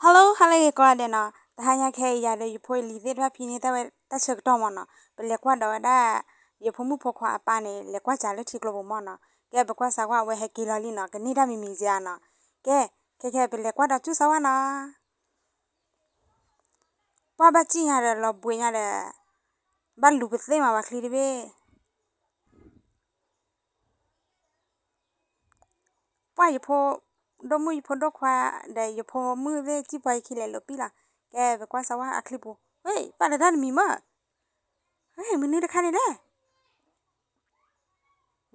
Hello ဟါလၢအဂ့ၤကိးဂၤဒဲးနီၤ, တဟါညါခဲအံၤယၤဒီးယဖိအလံၤသ့ၣ်တဖၣ်ဖံန့ၣ် တၢ်ဝဲတၢ်ဆၢကတီၢ်မၢ်နီၤ, ပလဲၤကွၢ်ဒီးဝဲဒၣ် ယဖိမုၣ်ဖိခွါအပၢ်န့ၣ် လဲၤကွၢ်စၢၤလၢထံကျိပူၤမၢ်နီၤ, ကဲပကွၢ်စးဝါအဝဲဟဲက့ၤလီၤလံနီၤ, ကန့ၢ်တၢ်မံၤမံၤကယါနီၤ, ကဲ ခဲခဲပလဲၤကွၢ်ဒီးကၠူၣ်စးဝါနီၤ, ပှၢ်ဘၣ်စံၣ်ညါဒီးလီၤဘှံးညါဒီး ဘၣ်လူၤပသ့ၣ်မးပှၤချံတဘ့ၣ် ပှၢ်ယဖိဒိၣ်မုၣ်ယဖိဒိၣ်ခွါ ဒီးယဖိမုၣ်သ့ၣ်စံၣ်ပှၤယခံလဲၤလိာ်ပံၣ်လီၤ, ကဲပကွၢ်စးဝါအချံပူၤ, ဟ့ၣ် ပာ်လီၤတၢ်တမံၤမၢ်, ဟ့ၣ် မနုၤတခါန့ၣ်လဲၣ်,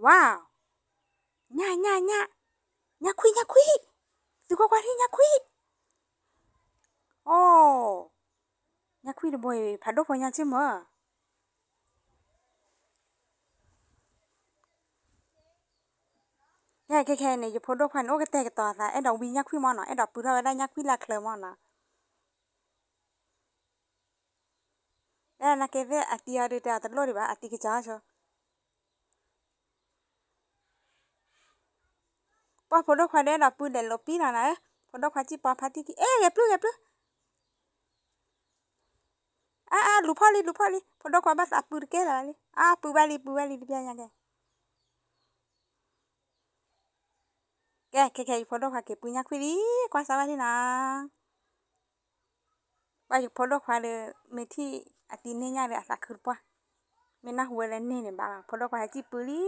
ဝါ, ညၣ်ညၣ်ညၣ်, ညၣ်ခွံညၣ်ခွံ, သုကွၢ်ကွၢ်ထံၣ်ညၣ်ခွံ, အိ, ညၣ်ခွံတဘိအံၤ ဖးဒိၣ်ဖိညါဆ့ၣ်မၢ် ကဲခဲခဲအံၤန့ၣ် ယဖိဒိၣ်ခွါန့ၣ် အိၣ်ကတဲာ်ကတီၤအသး အဲၣ်ဒိးဝံညၣ်ခွံမၢ်နီၤ, အဲၣ်ဒိးပုၢ်ထီၣ်ဝဲဒၣ်ညၣ်ခွံလၢချၢမၢ်နီၤ, အဲ နာ်က့သ့ၣ်အတံၤအီၤဒုးတဲအီၤတလိၣ်ဒံးဘၣ် အတံၤကစီၤဆိ ပှၢ်ဖိဒိၣ်ခွါဒီးအဲၣ်ဒိးပုၢ်လဲၤလိာ်ပံၣ်လီၤနၤ, ဖိဒိၣ်ခွါစံၣ်ပှၤဖါတံၢ်ခံ အဲ ဂဲၤပျုၢ်ဂဲၤပျုၢ် အါအါ လူၤဖီၣ်လံ လူၤဖီၣ်လံ, ဖိဒိၣ်ခွါဘၣ်သးပုၢ်တကဲလၢၤလံ, အါ ပုၢ်ဘၣ်လံ ပုၢ်ဘၣ်လံ တပျၢ်ညါကဲ, ကဲခဲခဲ ယဖိဒိၣ်ခွါက့ၤပုၢ်ညၣ်ခွံလံ, ကွၢ်စးဝါလံနီၤ, ပှၢ်ယဖိဒိၣ်ခွါဒီး မ့ၢ်ထံၣ်အတံၤန့ၢ်ညၣ်ဒီးအသးခုတပှၢ်, မ့ၢ်နၢ်ဟူဝဲလၢန့ၢ်န့ၣ်ဘၣ်လီၤ, ဖိဒိၣ်ခွါဟဲစံၣ်ပုၢ်လံ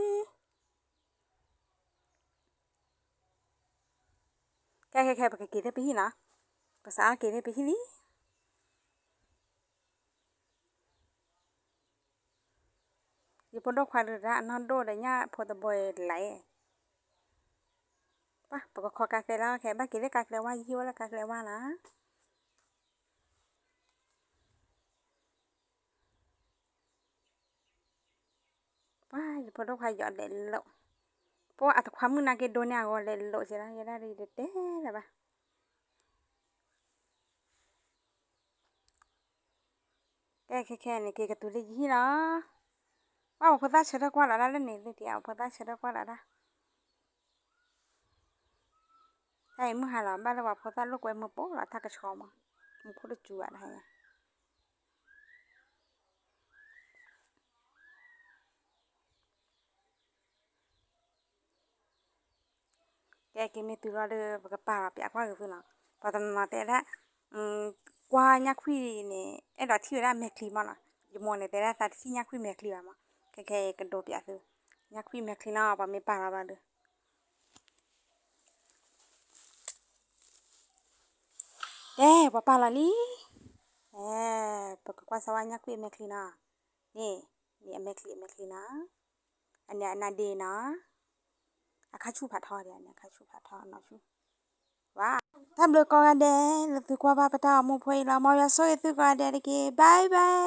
ကဲခဲခဲ ပကက့ၤသ့ၣ်ပဟံၣ်နီၤ, ပစးထီၣ်က့ၤသ့ၣ်ပဟံၣ်လံ, ယဖိဒိၣ်ခွါဒုးတၢ်အနီၢ်ဒိၣ်ဒီးညၣ်ဖိတဘိလဲၣ်, ပှၢ် ပကခီကါကျဲလီၤခဲ ဘၣ်က့ၤသ့ၣ်ကါကျဲဝါ ယဟံၣ်အိၣ်လၢကါကျဲဝါနီၤ ပှၢ် ယဖိဒိၣ်ခွါယီၤလဲၤလိာ်, ပှၢ်အတခွါမုၣ်နာ်က့ဒိးန့ၢ်အဂီၤလဲၤလိာ်က့လီၤ, ယဲဒၣ်ဒီးယတတဲလၢၤဘၣ်, ကဲခဲခဲန့ၣ် က့ၤကတုၤလၢယဟံၣ်လီၤ, ပှၢ် ပှၤဖိသၣ်ဆၢထၢၣ်ကွၢ်လီၤတၢ်လၢန့ၣ်သ့ၣ်တံၢ် ပှၤဖိသၣ်ဆၢထၢၣ်ကွၢ်လီၤတၢ် တၢ်အံၤမုၢ်ဟါလီၤ ဘၣ်လၢပှၤဖိသၣ်လိာ်ကွဲမုၢ်ပိၢ်လီၤ ထါကဆှီမး, မုၢ်ဖိတစူၤဘၣ်တဟါညါ, ကဲက့ၤမ့ၢ်တုၤလီၤဒီး ပကပာ်လီၤပၠးကွၢ်က့ၤသုနီၤ, ပှၤတနီၤနီၤတဲဒၣ် ကွၢ်ညၣ်ခွံန့ၣ် အဲၣ်ဒိးထံၣ်ဝဲဒၣ်မဲာ်ချံမးနီၤ, ယမိၢ်န့ၣ်တဲဒၣ်သးတထံၣ်ညၣ်ခွံမဲာ်ချံဘၣ်မး, ခဲခဲကဒိးပၠးသု, ညၣ်ခွံမဲာ်ချံနီၤ ပှၤမ့ၢ်ပာ်လီၤဘျီဒီး ကဲ ပှၤပာ်လီၤလံ, အဲ ပကကွၢ်စၢ်ဝဲညၣ်ခွံအမဲာ်ချံနီၤ, န့ၣ် န့ၣ်အမဲာ်ချံ အမဲာ်ချံနီၤ, အန့ၣ်အနါဒ့နီၤ, အခါဆူၣ်ဖးထီဒီး အန့ၣ်အခါဆူၣ်ဖးထီနီၤဆူၣ်, ဝါ, တၢ်ဘျုးကိးဂၤဒဲး လၢသုကွၢ်ဘၣ်ပတၢ်အိၣ်မူဖိအံၤလီၤ, မ်ယွၤဆိၣ်ဂ့ၤသုကိးဂၤဒဲးတက့ၢ်, bye bye.